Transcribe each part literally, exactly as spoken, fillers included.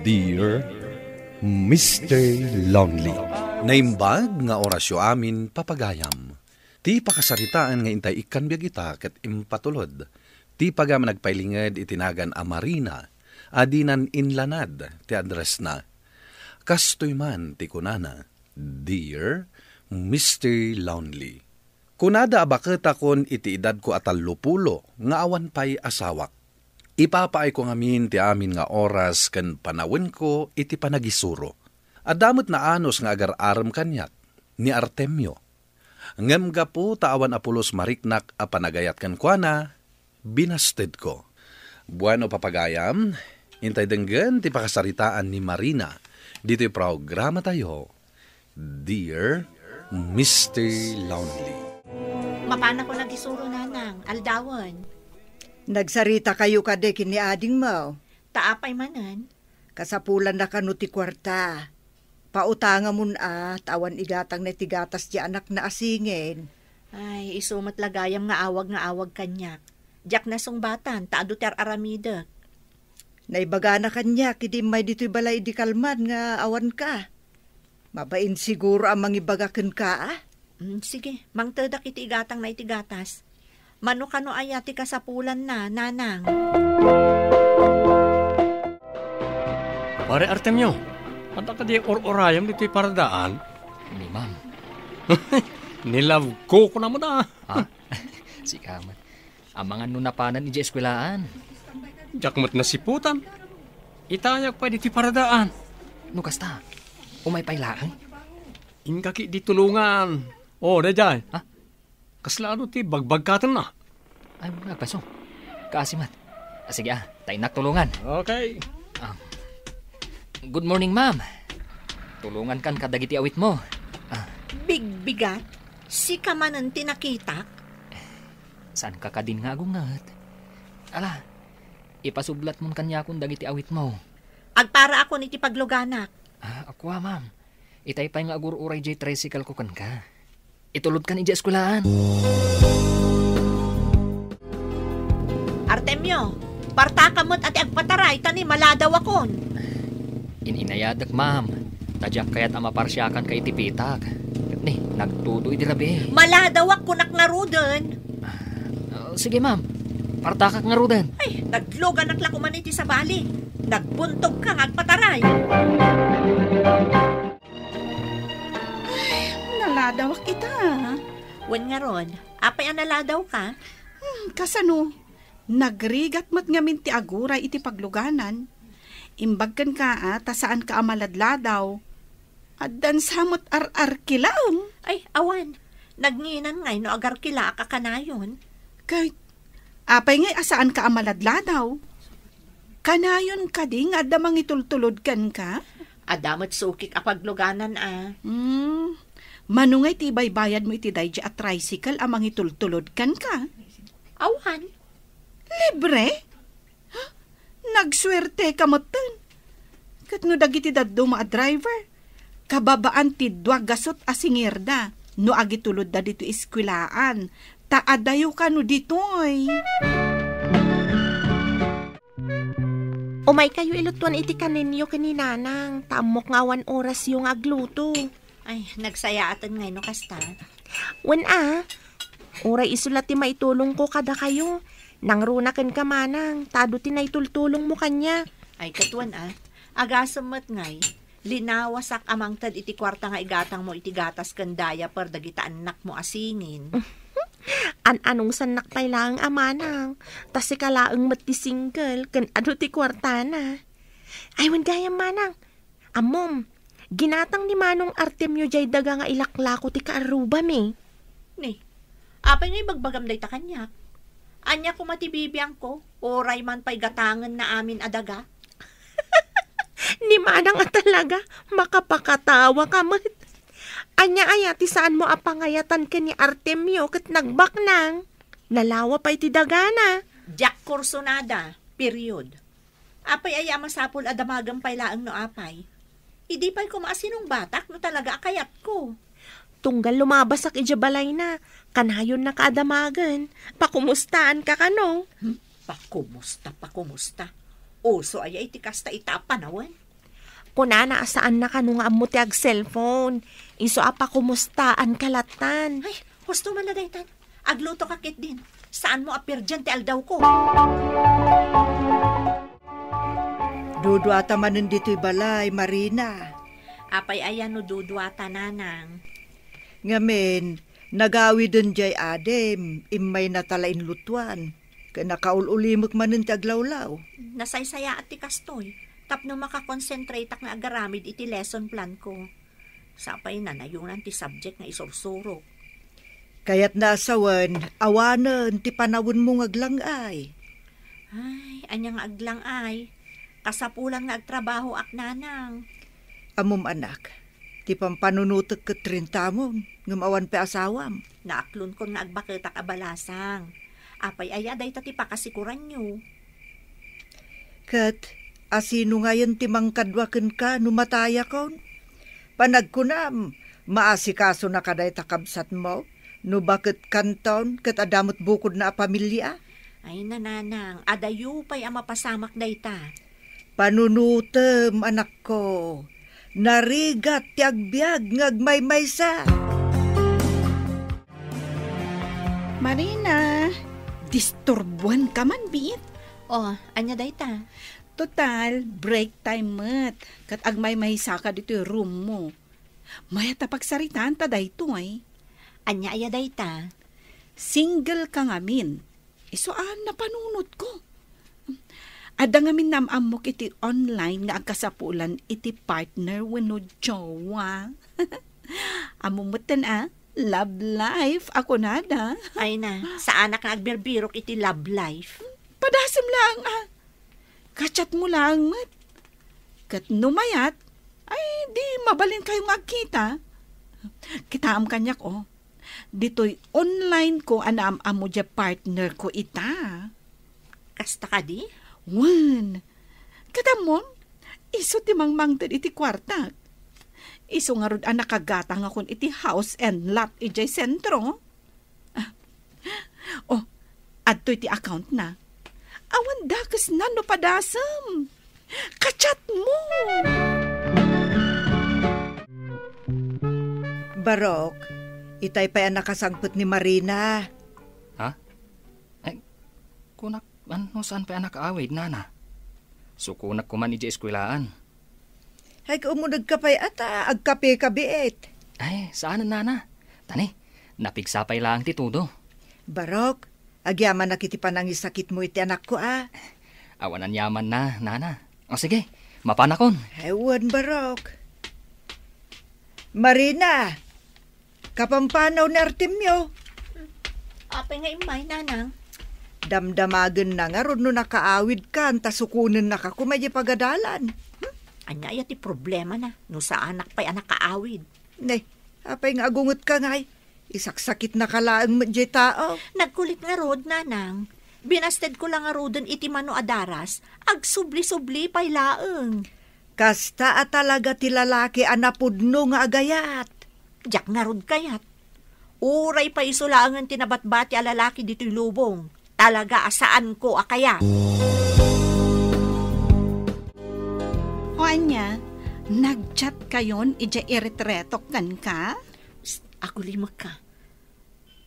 Dear Mister Lonely. Naimbag nga orasyo amin, papagayam. Ti pakasaritaan nga intay ikkan biag ita ket impatulod ti pagayam nagpailinged iti nagan a Marina a dinan inlanad ti addressna. Kastoy man ti kunana, "Dear Mister Lonely." Kunada a baketakon iti edadko a tallopulo nga awan pay asawak. Ipapaayko ngamin ti amin nga oras ken panawenko iti panagisuro. Adda met naanus nga agar-arem kaniak, ni Artemio. Ngem gapu ta awan a pulos mariknak a panagayat kenkuana, binastedko. Bueno, papagayam, intay denggen ti pakasaritaan ni Marina ditoy programatayo, Dear Mister Lonely. Mapanakon nagisuro, nanang, aldawen. Nagsaritakayo kadi ken ni adingmo? Ta apay manen? Kasapulanna kano ti kuarta. Pautangamon a, ta awan igatangna iti gatas ti anakna a singin. Ay, isu met la gayam nga awag nga awag kaniak. Diak nasungbatan, ta adu ti ar-aramidek. Naibagana kaniak idi immay ditoy balay idi kalman nga awanka. Mabain siguro a mangibaga kenka, a? Mm, sige, mangtedak iti igatangna iti gatas. Mano kano aya ti kasapulanna, nanang? Pare Artemio, adda kadi or-orayam ditoy paradaan? Ni ma'am. Ni love ko, kuna mo da. Ha? Sika man. Amangan no napanan idiay eskuelaan. Diak met nasiputan. Itayag pay ditoy paradaan. No kasta, umay pay laeng. Inka ki di tulungan. O, daydiay. Ha? Kasla adu ti bagbagkatenna? Ay, agpaso. Kaasi met. Ah, sige, ah, ta innak tulungan. Okay. Ah. Good morning, ma'am. Tulungankan kadagiti awitmo. Ah. Bigbigat, sika manen ti nakitak? Saanka kadin nga agunget? Ala, ipasublatmon kaniakon dagiti awitmo. Agparaakon iti pagluganak. Ah, kua, ma'am. Itay pay nga agur-uray diay tricycle ko kenka. Itulodkan idiay eskuelaan. Artemio, partakam met a ti agpataray, ta ni maladawakon. In-inayadek, ma'am. Ta diak kayat a maparsiakanka iti pitak. Ket ni, nagtudo iti rabii. Maladawak kunak ngaruden. Ah, sige, ma'am. Partakak ngaruden. Ay, nagluganak la koman iti sabali. Nagbuntogka nga agpataray. Ay, naladawak ita. Wen ngarud, apay a naladawka? Hmm, kasano? Nagrigat met ngamin ti aguray iti pagluganan. Imbag kenka a, ta saanka a maladladaw. Addan sa met ar-arkilaem. Ay, awan. Nagnginan ngay no agarkilaak a kanayon. Kay, apay ngay a saanka a maladladaw? Kanayon kadi nga adda mangitultulod kenka? Adda met sukik a pagluganan a. Hmm. Mano ngay ti ibaybayadmo iti daydi a tricycle a mangitultulod kenka? Awan. Libre? Nagsuerteka metten. Ket no dagiti dadduma a driver, kababaan ti dua gasut a singirda no agitulodda ditoy eskuelaan, ta adayo kano ditoy. Umaykayo ilutuan iti kanenyo ken ni Nanang, ta ammok nga awan orasyo nga agluto. Ay, nagsayaaten ngay no kasta. Wen a, uray isu la ti maitulongko kadakayo. Nangruna kenka, Manang, ta adu ti naitultulongmo kaniak. Ay, ket wen a, agasem met ngay, linawasak a mangted iti kuarta nga igatangmo iti gatas ken diaper dagiti annakmo a singin. An-anusannak pay laeng a manang, ta sika laeng met ti single ken adu ti kuartana. Ay, wen gayam, Manang, ammom, ginatang ni Manong Artemio diay daga nga ilaklako ti kaarrubami. Ni, apay nga ibagbagam dayta kaniak? Ania koma ti bibiangko, uray man pay gatangenna amin a daga? Ni Manang a talaga, makapakatawa ka met. Ania aya ti saanmo a pangayatan ken ni Artemio ket nagbaknang? Nalawa pay ti dagana. Diak kursunada, period. Apay aya a masapul a damagem pay laeng no apay? Idi pay koma a sinungbatak no talaga a kayatko. Tunggal lumabasak idiay balayna, kanayonnaka a damagen. Pakumustaanka kano? Hmm? Pakumusta, pakumusta. Uso aya iti kasta ita a panawen? Kunana a saanna kano nga ammo ti ag-cellphone. Isu a pakumustaanka lattan. Ay, husto man la daytan. Agluto ka ketdin. Saanmo a perdian ti aldawko. Duduata manen ditoy balay, Marina. Apay aya no duduata, nanang? Ngamin, nagawiden jay adim, immaynata la inlutuan. Ket nakaul-ulimek manen ti aglawlaw. Nasaysayaat ti kastoy. Tapno makakonsentratak nga agaramid iti lesson plan ko. Sapay nanayonan ti subject nga isursurok. Kayatna a sawen, awanen ti panawenmo nga aglang-ay. Ay, ania nga aglang-ay? Kasapulan nga agtrabahoak, nanang. Ammom, anak, ti pampanunotek ket rintamon, ngem awan pay asawam. Naaklonkon nga agbaketak a balasang. Apay aya dayta ti pakasikuranyo? Ket asino ngayen ti mangkadua kenka no matayakon? Panagkunam, maasikasonaka dayta kabsatmo no baket kanton ket adda met bukodna a pamilia? Ay, nanang, adayo pay a mapasamak dayta. Panunotem, anakko. Narigat ti agbiag nga agmaymaysa. Marina, disturbuanka man, biit. Oh, ania dayta? Total, break time met. Ket agmaymaysaka ditoy room mo. Mayat a pagsaritaanta daytoy. Ania aya dayta? Single ka ngamin. Isu a napanunotko. Adda ngamin naam-ammok iti online nga agkasapulan iti partner wenno jowa. Ammom metten a, love life a kunada. Ay na, saanak nga agbirbirok iti love life. Padasem laeng a. Ka-chat mo laeng met. Ket no mayat, ay di mabalinkayo nga agkita. Kitaem kaniak, oh. Ditoy online ko a naam-ammo diay partner ko ita. Kasta kadi? Wen. Ket ammom, isu ti mangmangted iti kuartak. Isu ngarud a nakagatangakon iti house and lot idiay sentro. Ah. Oh, adtoy ti account na. Awan dakesna no padasem. Ka-chat mo! Barok, itay pay a nakasangpet ni Marina. Ha? Ay, kunak, ano saan pay a nakaawid, nana? Sukonak kuman idiay eskwelaan. Ay, kaummunegka pay ata, agkapeka biit. Ay, saan, nana. Tani, napigsa pay laeng ti tudo. Barok, agyamanak iti panangisakitmo iti anakko, a. Awan aniamanna, nana. O sige, mapanakon. Ay, wen, Barok. Marina, kapampanaw ni Artemio. Apay nga immay, nanang? Damdamagenna ngarud no nakaawidkan, ta sukonennaka koma idiay pagadalan. Hmm? Ania aya ti problemana no saanak pay a nakaawid? Ne, apay nga agungetka ngay? Isaksakitnaka laeng met diay tao. Nagkulit ngarud, nanang. Binastedko la ngaruden iti mano a daras, agsubli-subli pay laeng. Kasta a talaga ti lalaki a napudno nga agayat. Diak ngarud kayat. Uray pay isu laengen ti nabatbati a lalaki ditoy lubong. Talaga a saanko a kayat. O ania, nag-chat kayon idiay iretretok kenka? Psst, agulimekka.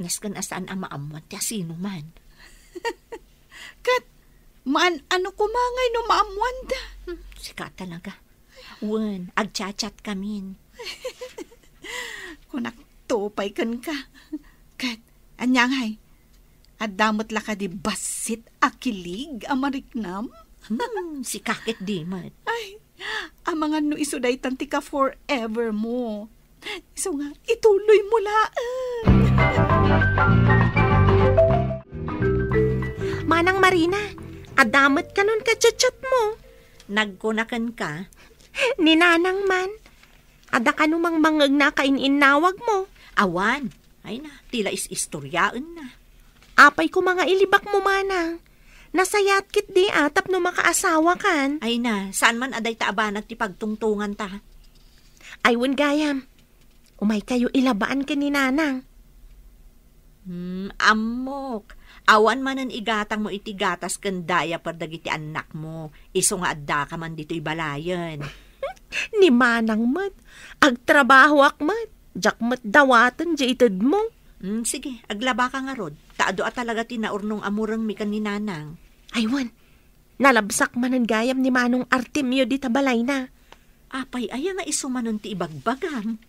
Nasken a saan a maammuan ti asinoman. Ket, maan-ano koma ngay no maammuanda? Hmm, sika talaga. Wen, agchat-chat kamin. Kunak to pay kenka. Ket, ania ngay? Adda met la kadi bassit a kilig a mariknam? Hmm, sika ket di met. Ay, amangan no isu daytan ti ka-forever mo. Isu nga, ituloy mo laeng. Manang Marina, adda met kanon ka-chat-chat mo? Nagkuna kenka? Ni Nanang man. Adda kano mangmangngegna a kain-innawag mo? Awan. Ay na, ti la is-istoryaenna. Apay koma nga ilibak mo, manang? Nasayaat ketdi a tapno makaasawakan. Ay na, saan man a dayta a banag ti pagtungtonganta. Ay, wen gayam. Umaykayo ilabaan ken ni Nanang. Hmm, ammok. Awan manen igatangmo iti gatas ken diaper dagiti annakmo. Isu nga addaka man ditoy balayen. Ni Manang met, agtrabahoak met, diak met dawaten diay itedmo. Hmm, sige, aglabaka ngarud. Ta adu a talaga ti naurnong a murengmi ken ni Nanang. Ay, wen, nalabsak manen gayam ni Manong Artemio dita balayna. Apay aya nga isu manen ti ibagbagam?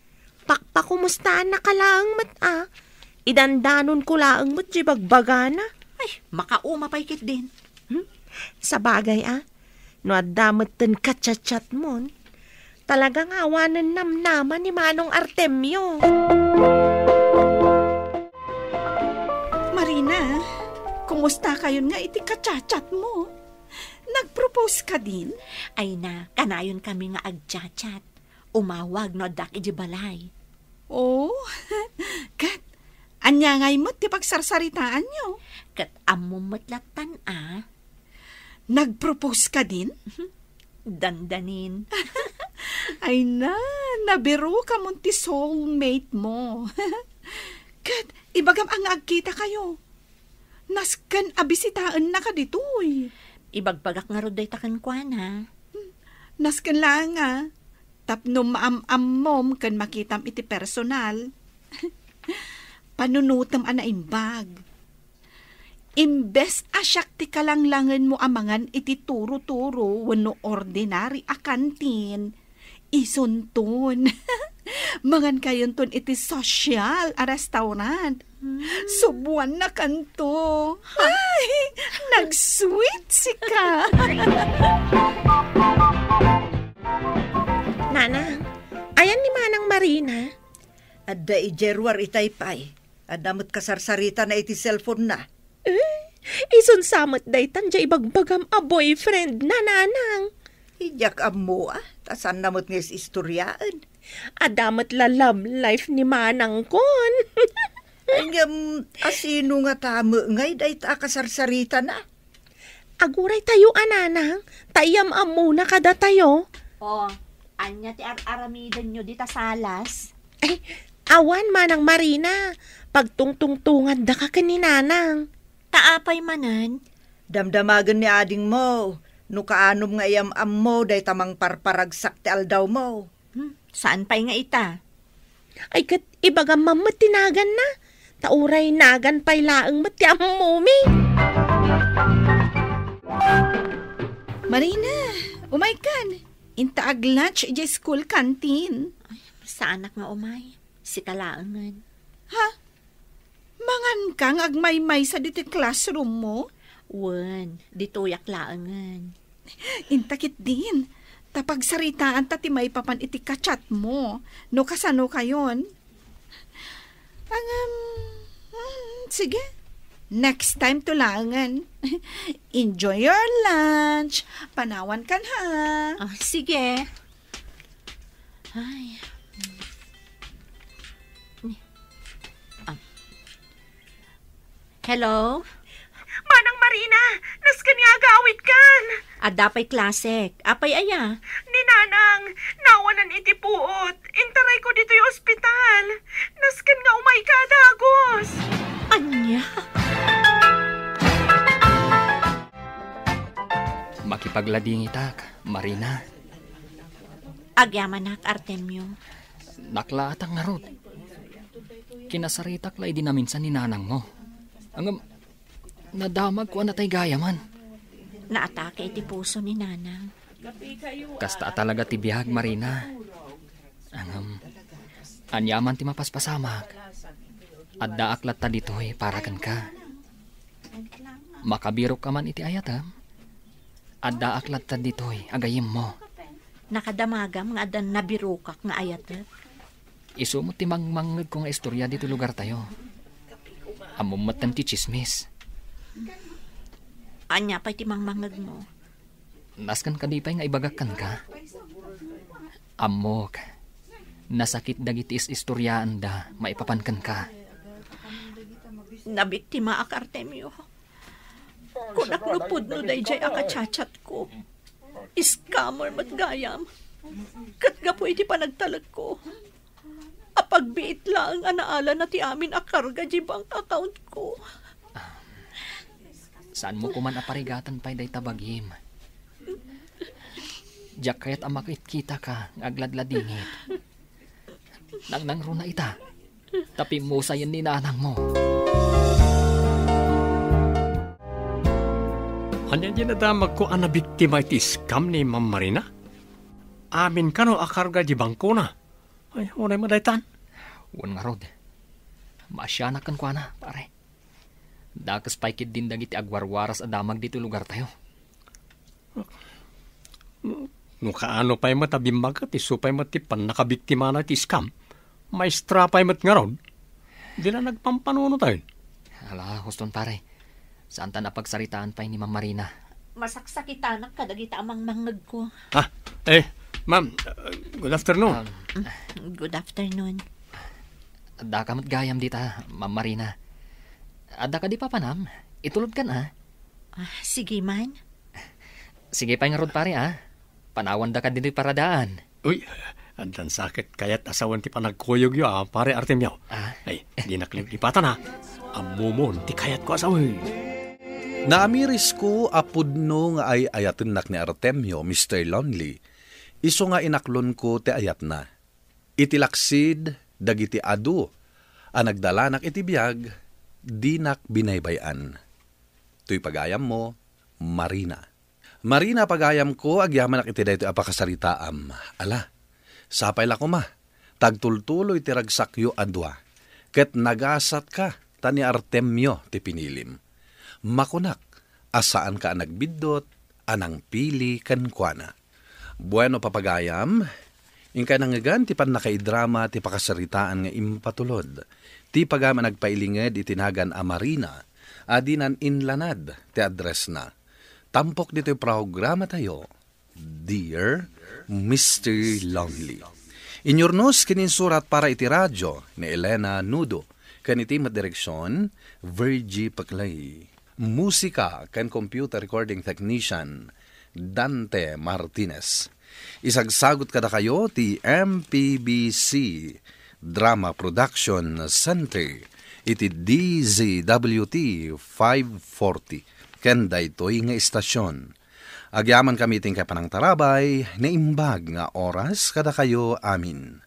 Pakpakumustaannaka laeng met a. Idandanonko laeng met diay bagbagana. Ay, makauma pay ketdin. Hmm? Sabagay a, no adda metten kachatchatmon, talaga nga awanen namnama ni Manong Artemio. Marina, kumusta kayon nga iti kachatchatmo? Nagpropose ka din? Ay na, kanayon kami nga agchatchat. Umawag no addak iti balay. Oh, ket ania ngay met ti pagsarsaritaanyo? Ket ammom met lattan a. Nagpropose ka din? Dandanin. Ay na, nabirukamon ti soulmate mo. Ket ibagam a nga agkita kayo. Nasken a bisitaennaka ditoy. Ibagbagak ngarud dayta kenkuana. Hmm, nasken laeng a, tapno maam-ammom ken makitam iti personal. Panunotem a naimbag. Imbes a siak ti kalanglangenmo a mangan iti turo-turo wenno ordinary a kantin, isunton. Mangankayonton iti sosyal a restaurant. Hmm. Subuannakanto. Ay, nag-sweet sika. Nanang, ayan ni Manang Marina? Adda idiay ruar itay pay. Adda met kasarsaritana iti cellphone-na. Eh, isun sa met daytan diay ibagbagam a boyfriend na, Nanang. Diak ammo a, ta saanna met nga is-istoriaen. Adda met la love life ni Manangkon. Ay, ngem, asino ngata met ngay dayta a kasarsaritana? Aguray tayo a, Nanang, ta iyam-ammona kadatayo. Oh, ania ti ar-aramidenyo dita salas? Ay, awan, Manang Marina. Pagtungtungtungandaka ken ni Nanang. Ta apay manen? Damdamagen ni adingmo no kaanom nga iyam-ammo dayta mangparparagsak ti aldawmo. Hmm, saan pay nga ita? Ay, ket ibagam man met ti naganna. Ta uray nagan pay laeng met ti ammomi. Marina, umaykan. Inta ag-lunch idiay school canteen. Ay, saanak nga umay. Sika laengen. Ha? Manganka nga agmaymaysa ditoy classroom mo? Wen, ditoyak laengen. Inta ketdin, ta pagsaritaanta ti maipapan iti kachat mo, no kasano kayon. Ngem, hmm, sige. Next time to laengen. Enjoy your lunch. Panawankan, ha? Ah, sige. Ay. Ah. Hello? Manang Marina, nasken nga agawidkan. Adda pay klasek. Apay aya? Ni Nanang, nawanan iti puot. Intarayko ditoy ospital. Nasken nga umayka a dagus. Ania? Makipagladingitak, Marina. Agyamanak, Artemio. Naklaatak ngarud. Kinasaritak la idi naminsan ni Nanangmo. Ngem, nadamagko a natay gayamen. Naatake iti puso ni Nanang. Kasta a talaga ti biag, Marina. Ngem, ania man ti mapaspasamak, addaak latta ditoy para kenka. Makabirokka man iti ayatem, addaak latta ditoy a gayyemmo. Nakadamagam nga adda nabirokak nga ayatek. Isu met ti mangmangngegko nga istorya ditoy lugartayo. Ammom metten ti tsismis. Ania pay ti mangmangngegmo? Nasken kadi pay nga ibagak kenka? Ammok, nasakit dagiti is-istoriaenda maipapan kenka. Nabiktimaak, Artemio. Kunak no pudno daydiay a kachatchatko. Scammer met gayam. Ket gapu iti panagtalekko, apagbiit laeng a naalana ti amin a karga di bank account ko. Saanmo koman a parigatan pay dayta bagim. Diak kayat a makitkitaka nga agladladingit. Nangnangruna ita, ta pimmusayen ni nanangmo. Ania diay nadamagko a nabiktima iti scam ni Ma'am Marina? Amin kano a karga di bangkona? Ay, unay madaytan. Wen ngarud, maasianak kenkuana, pare. Dakes pay ketdin dagiti agwarwaras a damag ditoy lugartayo. No kaano pay met a bimmaget, isu pay met ti pannakabiktimana iti scam. Maestra pay met ngarud. Dina nagpampanunoten. Ala, huston pare. Saantan a pagsaritaan pay ni Ma'am Marina. Masaksakitanak kadagita a mangmangngegko. Ah, eh, ma'am, uh, good afternoon. Um, Good afternoon. Adda ka met gayam dita, Ma'am Marina. Adda ka di papanam? Itulodkan, ah. Ah, sige man. Sige pay ngarud, pare, ah. Panawanda ka ditoy paradaan. Uy, addan sa ket kayat a sawen ti panagkuyogyo, ah, pare Artemio. Ah. Ay, dinak liplipatan, ah. Ammomon ti kayatko a sawen. Naamirisko a pudno nga ay-ayatennak ni Artemio, Mister Lonely. Isu nga inaklonko ti ayatna. Iti laksid dagiti adu a nagdalanak iti biag, dinak binaybay-an. Toy pagayammo, Marina. Marina, pagayamko, agyamanak iti daytoy a pakasaritaam. Ala, sapay la koma, ta agtultuloy ti ragsakyo a dua, ket nagasatka ta ni Artemio ti pinilim. Makunak a saanka a nagbiddut a nangpili kenkuana. Bueno, papagayam, inkay nangngegan ti pannakaidrama ti pakasaritaan nga impatulod. Ti pagayam a nagpailinged iti nagan a Marina, a dinan inlanad ti addressna. Tampok ditoy programatayo, Dear Mister Lonely. Inyurnos ken insurat para iti radio ni Elena Nudo, ken iti met direksion, Virgie Peclay. Musika ken computer recording technician, Dante Martinez. Isagsagut kadakayo ti M P B C Drama Production Center iti D Z W T five forty ken daytoy nga istasion. Agyamankami iti inkay panangtarabay, naimbag nga oras kadakayo amin.